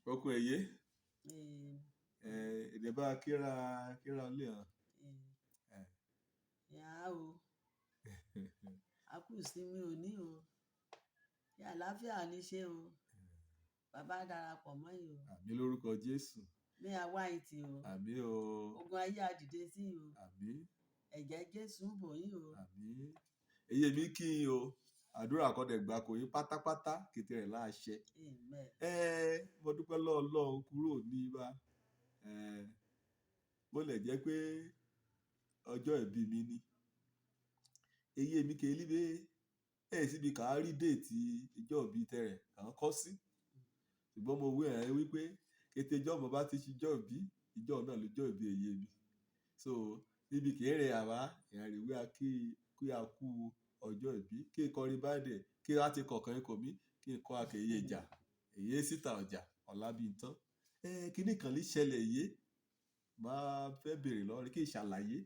Okun eye èdè bá kíra kíra lé hàn. Yà o, a kú ìsinmi òní o. Kí àlàáfíà ní ṣe o. Bàbá darapọ̀ mọ́ yìí o. Àmín lórúkọ Jésù. Ní àwa ìtì o. Àmín o. Ogun ayé á dìde sí o. Àmín. Ẹ̀jẹ̀ Jésù ń bò yín o. Àmín. Èyí mi kí yín o. Àdúrà kan dẹ̀ gbà kò yín pátápátá kété rẹ̀ láṣẹ. Amen. Mo dúpẹ́ lọ́wọ́ Ọlọ́run kúrò ní bá. Bó lẹ̀ jẹ́ pé ọjọ́ ìbí mi ni. Èyí mi kì í líbe. Ẹ̀ síbi ká rí déètì ìjọ ìbí tẹrẹ̀ kà ń kọ́ sí. Ṣùgbọ́n mo wí ẹ̀ wípé kété ìjọ mo bá ti ṣe ìjọ ìbí, ìjọ náà ló jọ ìbí èyí mi. So níbi kéré àwa, ìyẹn rí wí a kí a kú ọjọ́ ìbí. Kí n kọrin birthday, kí a ti kọ̀ọ̀kan ikọ̀ mi, kí n kọ́ àkèyé ìjà, èyí síta ọjà, ọ̀la bí n tán. Kíní kan lè ṣẹlẹ̀ yé. Màá fẹ́ bèrè lọ́rẹ kí n ṣàlàyé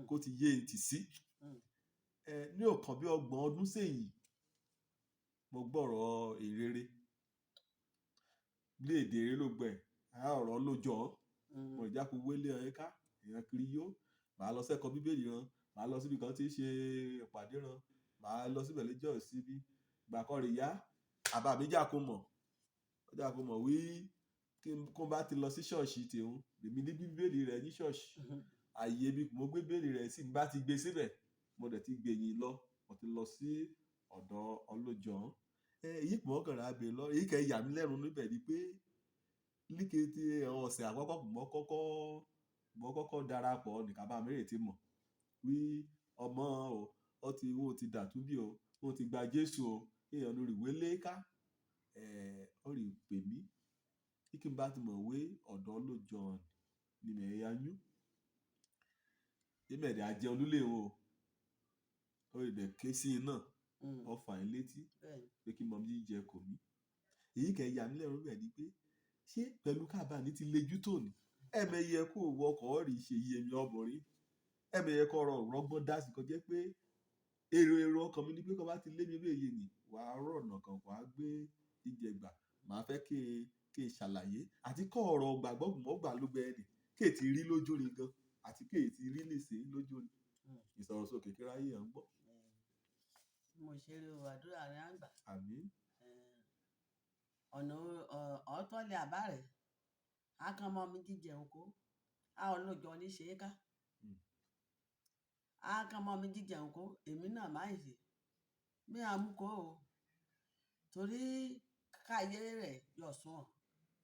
kó ti yé ntì sí. Ní ọ̀kan bí ọgbọ̀n ọdún sẹ́yìn, mo gbọ́rọ̀ ìrere. Bí èdè rere ló gbẹ, a ọ̀rọ̀ ló jọ ọ́. Mo ìjà kó wélé ẹ ká, èèyàn kiri yó. Màá lọ sẹ́kọ̀ọ́ bíbélì ran, màá lọ síbi kan tí í ṣe ìpàdé ran, màá lọ síbẹ̀ lọ́jọ́ ìsinmi. Ìgbà kan rè yá, àbá mi jà kó mọ̀. Ó jà kó mọ̀ wí kí n kó bá ti lọ sí ṣọ́ọ̀ṣì tèun, èmi ní bíbélì rẹ̀ ní ṣọ́ọ̀ṣì. Ààyè bí mo gbé bíbélì rẹ̀ sí, bá ti gbé síbẹ̀, mo dẹ̀ ti gbé yín lọ. Mo ti lọ sí ọ̀dọ̀ ọlọ́jọ́. Èyí pọ̀ kàn rà bè lọ. Èyí kẹ́ yà mí lẹ́nu níbẹ̀ ni pé ní kété ọ̀sẹ̀ àkọ́kọ́ mo kọ́kọ́ darapọ̀ ní ká bá mi rè tí mọ̀ wí ọmọ o, ó ti ó ti dàtúnbí o, ó ti gba Jésù o. Èèyàn lórí ìwé lé ká. Ó rí pè mí. Kí n bá ti mọ̀ wí ọ̀dọ̀ ọlọ́jọ́ ni mẹ̀ ya yún. Ìmẹ̀dẹ̀ ajẹun lólè o. Ó rí dẹ̀ ké sí iná. Ó fà yín létí pé kí mọ̀ mí jẹ kò mí. Èyí kẹ́ yà mí lẹ́nu níbẹ̀ ni pé ṣé pẹ̀lú ká bá ní ti lejú tòní. Ẹ̀mẹyẹ kó wọ ọkọ̀ rí ṣe iye mi ọmọrin. Ẹ̀mẹyẹ kó rọ rọgbọ́n dá sí kan jẹ́ pé èrò èrò ọkàn mi ni pé kó bá ti lé mi bí èyí ni, wà á rọ̀nà kan, wà á gbé jíjẹ gbà. Màá fẹ́ kí n ṣàlàyé àti kọ́ ọ̀rọ̀ gbàgbọ́ mọ́ gbà ló gbẹ ẹni kí ètí rí lójú rí gan àti kí ètí rí lèṣe lójú rí. Ìsọ̀rọ̀ sókè kí ráyè à ń gbọ́. Mo ṣeré o, àdúrà rẹ á gbà. Àmín. Ọ̀nà ọ̀tọ̀ lè àbá rẹ̀. A kan mọ́ mi jíjẹun kó. A ọlọ́jọ́ ní ṣe é ká. A kan mọ́ mi jíjẹun kó, èmi náà máa ń ṣe. Mi à mú kó o. Torí káyé rẹ̀ yọ̀ sùn ọ̀.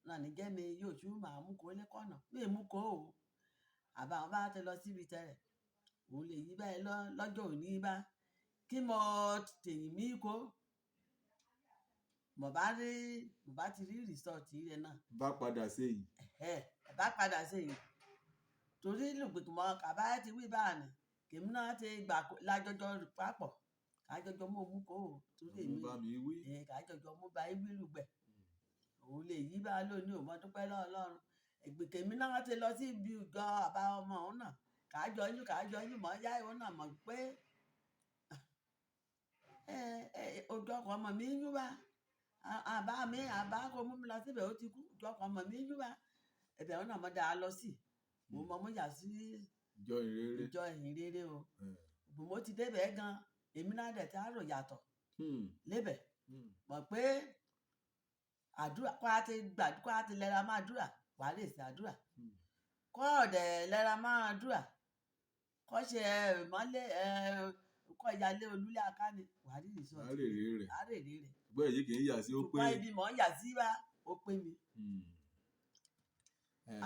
Náà ní jẹ́ mi yóò tún máa mú kó lẹ́kọ̀nà. Mi ò mú kó o. Àbá wọn bá ti lọ síbi tẹ́rẹ̀. Òun lè yí báyìí lọ lọ́jọ́ òní bá. Kí mọ tèyìn mí kó. Mo bá rí, mo bá ti rí result rẹ̀ náà. Bá padà sẹ́yìn. Bá padà sẹ́yìn. Torí lùgbìkì mọ́ ká bá ti wí bá ní. Kèmi náà ti gbà lájọjọ papọ̀. Ká jọjọ mú mú kó o. Torí Mo èmi, bá mi wí. ká jọjọ mú bá wí lùgbẹ̀. Òun lè yí bá lónìí, ò mọ dúpẹ́ lọ́wọ́ Ọlọ́run. Ìgbìkèmí náà ti lọ sí ibi ìjọ àbá ọmọ òun náà. Ká jọ yún mọ́ yá òun náà mọ̀ pé ojú ọkọ̀ ọmọ mi ń yún bá. Àbá mi, àbá kó mú mi lọ síbẹ̀ ó ti kú. Ojú ọkọ̀ ọmọ mi ń yún bá. Ẹ̀bẹ̀ òun náà mo dá lọ sí. Mo mọ̀ mo yà sí Ìjọ ìrere. ìjọ ìhìnrere o. Mo ti dé bẹ̀ gan. Èmi náà dẹ̀ tí a rò yàtọ̀ lébẹ̀. Mọ̀ pé àdúrà kó a ti gbà kó a ti lẹ́ra máa dúrà, wà lè ṣe àdúrà. Kó ọ̀dẹ̀ lẹ́ra máa dúrà. Kó ṣe mọ́lé kó ìyálé olúlé akáni, wà á rí result. Á rèrè rẹ̀. Á rèrè rẹ̀. Ṣùgbọ́n èyí kì í yà sí ó pé. Ṣùgbọ́n ibi mò ń yà sí bá, ó pé mi.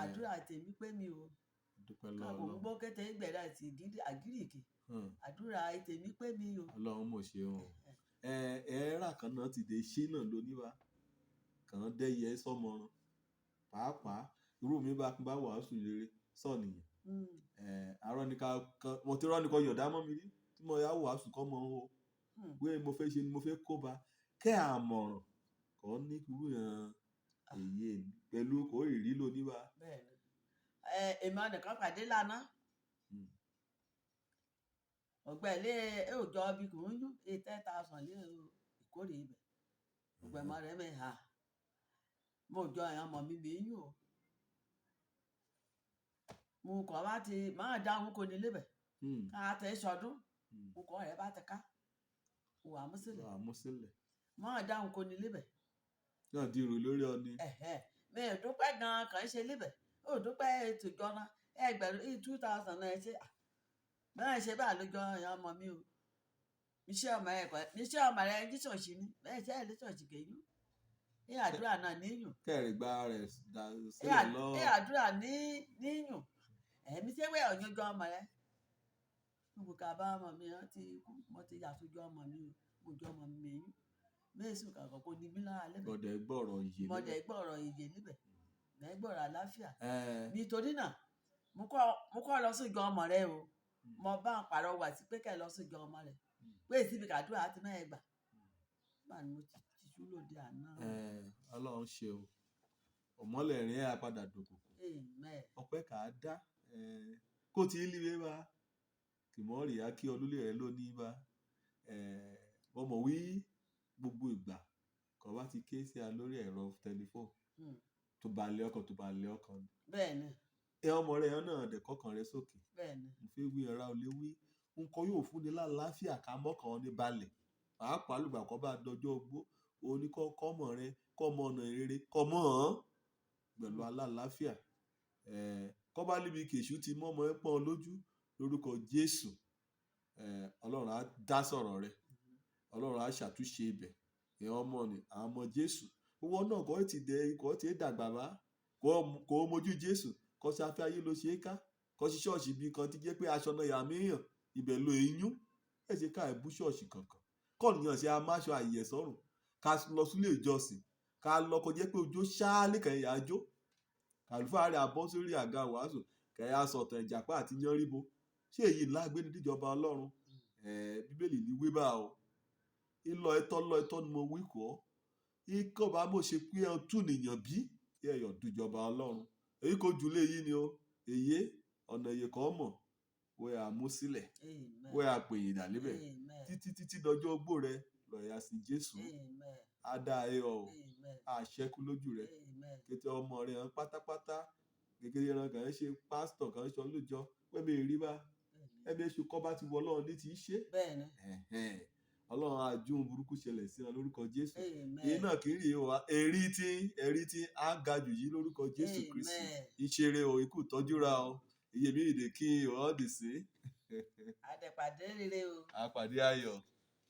Àdúrà tèmi pé mi o. Dúpẹ́ Ká lọ́wọ́ kò ń Ọlọ́run. gbọ́ kété ìgbẹ̀rẹ̀ àti àgíríkì. Àdúrà tèmi pé mi o. Ọlọ́run mọ̀ ṣe o. Ẹ rà kan náà ti dé ṣé náà ló ní wa. Kàn dẹ́yẹ sọ́mọràn. Pàápàá irú mi bá bá wàásù rere sọ̀ nìyẹn. Àárọ̀ ni ká kan, mo ti rọ́ ni kó yọ̀dá mọ́ mi rí tí mo yá wàásù kọ́ mọ́ o. Wé mo fẹ́ ṣe ni mo fẹ́ kó ba. Kẹ́ àmọ̀ràn kọ́ ní irú yẹn èyí pẹ̀lú kó ìrí ló ní wa. Bẹ́ẹ̀ni. Èmi ọ̀nìkan pàdé lánàá. Ọ̀gbẹ́ ilé òjò bí kò ń yún, 10,000 lé ìkórè ibẹ̀. Ọ̀gbẹ́ mọ́ rẹ̀ mẹ́ ha. Mo jọ àwọn ọmọ mi mìíyùn o. Mo kàn bá ti máa dáhùn kò ní lébẹ̀. Ká tẹ̀ sọdún. Mo kọ́ rẹ̀ bá ti ká. Wà á mú sílẹ̀. Wà á mú sílẹ̀. Máa dáhùn kò ní lébẹ̀. Náà di ìrò lórí ọ ni. Ẹ̀hẹ̀. Mi ò dúpẹ́ gan-an kàn ń ṣe lébẹ̀. Ó dúpẹ́ ètò ìjọba ẹgbẹ̀rún 2000 náà ṣe. Bẹ́ẹ̀ ṣe bá lójó àwọn ọmọ mi o. Iṣẹ́ ọmọ ẹ̀ kọ́, iṣẹ́ ọmọ rẹ̀ ní ṣọ̀ṣì ni. Bẹ́ẹ̀ ṣe ẹ̀ lé ṣọ̀ṣì kẹ́yìn. Ní àdúrà náà níyùn. Kẹ́rì gba rẹ̀ dà sílẹ̀ lọ. Ní àdúrà ní níyùn. Ẹ̀mí ṣé wẹ̀ ọ̀yànjọ ọmọ rẹ̀. Mo kà bá ọmọ mi rántí ikú. Mo ti yà sójú ọmọ mi o. Mo jọ ọmọ mi mẹ́yìn. Mẹ́sùn kàkọ́ kò ní mí lára lébẹ̀. Bọ̀dẹ̀ gbọ́rọ̀ ìyè níbẹ̀. Bọ̀dẹ̀ gbọ́rọ̀ ìyè níbẹ̀. Bẹ́ẹ̀ gbọ́rọ̀ àlàáfíà. Nítorí náà, mo kọ́ lọ sójú ọmọ rẹ o. Mo bá ń pàrọwà sí pé kẹ́ lọ sójú ọmọ rẹ. Pé ìsinmi kàdúrà ti mẹ́ẹ̀ gbà. Bá ní mo ti ṣú lóde àná. Ọlọ́run ṣeun. Ọ̀mọ́lẹ̀ rìn ẹ́ padà dòkòkò. Amen. Ọpẹ́ kà á dá. Kó tí ń líwe bá. Kìmọ́rì á kí ọlúlé rẹ lónìí bá. Mo mọ̀ wí gbogbo ìgbà kò bá ti ké sí a lórí ẹ̀rọ tẹlifóònù. Tó bá lé ọkàn, tó bá lé ọkàn. Bẹ́ẹ̀ni. Ẹ ọmọ rẹ náà dẹ̀ kọ́kàn rẹ sókè. Bẹ́ẹ̀ni. Mo fẹ́ wí ẹra ò lè wí. Nǹkan yóò fún ni láàláfíà ká mọ́kàn ní balẹ̀. Pàápàá lùgbà kó bá dọjọ́ ogbó. Ó ní kọ́ kọ́mọ rẹ, kọ́ mọ ọ̀nà ìrere, kọ́ mọ̀ ọ́n pẹ̀lú aláàláfíà. Kọ́ bá níbi kèṣù ti mọ́ ọmọ ẹ pọ́n lójú lórúkọ Jésù. Ọlọ́run á dá sọ̀rọ̀ rẹ. Ọlọ́run á ṣàtúnṣe ibẹ̀. Ìyẹn ọmọ ni, àwọn ọmọ Jésù. Owó náà kò tí dẹ, kò tí dàgbà bá. Kò mojú Jésù. Kò ṣe afẹ́ ayé ló ṣe é ká. Kò sí ṣọ́ọ̀ṣì bí kan tí jẹ́ pé aṣọ náà yà mí yàn. Ibẹ̀ lo eyín. Ẹ ṣe ká ẹ bú ṣọ́ọ̀ṣì kankan. Kọ́ nìyàn ṣe a máa ṣọ àyè sọ́run. Ká lọ sílé ìjọsìn. Ká lọ kó jẹ́ pé ojú ṣáálí kan ìyá jó. Àlùfáà rẹ̀ á bọ́ sórí àga wàásù. Kẹ̀yà sọ̀tàn ìjàpá àti yánríbo. Ṣé èyí ńlá gbé ní ìjọba Ọlọ́run? Bíbélì ní wí bá o. Ìlọ ẹ̀tọ́ lọ ẹ̀tọ́ ni mo wí kọ́. Ikọ̀ bá mo ṣe pé ẹ tún nìyàn bí, kí ẹ yọ̀ dùjọba Ọlọ́run. Èyí kò jù lé yìí ni o. Èyí ọ̀nà ìyè kan mọ̀. Wẹ́ a mú sílẹ̀. Amen. Wẹ́ a pè yìn dà níbẹ̀. Amen. Títí títí dọjọ́ ogbó rẹ lọ̀yà sí Jésù. Amen. Á dá ẹ ọ o. Amen. A ṣẹ́kú lójú rẹ. Amen. Kété ọmọ rẹ hàn pátápátá. Kékeré ẹran kan ṣe pásítọ̀ kan ṣọ lójọ. Wẹ́ mi rí bá. Bẹ́ẹ̀ni. Ẹbí èṣù kọ́ bá ti wọ Ọlọ́run ní ti í ṣe. Bẹ́ẹ̀ni. Ẹ̀hẹn. Ọlọ́run á jú ohun burúkú ṣẹlẹ̀ sí ọ lórúkọ Jésù. Amen. Èyí náà kì í rí wa. Èrí tí á ga jù yìí lórúkọ Jésù Kristi. Amen. Ìṣeré o, ikú ìtọ́jú ra o. Iye mi ìdè kí o ọ́ dì sí. Àdẹ̀pàdé rere o. Àpàdé ayọ̀.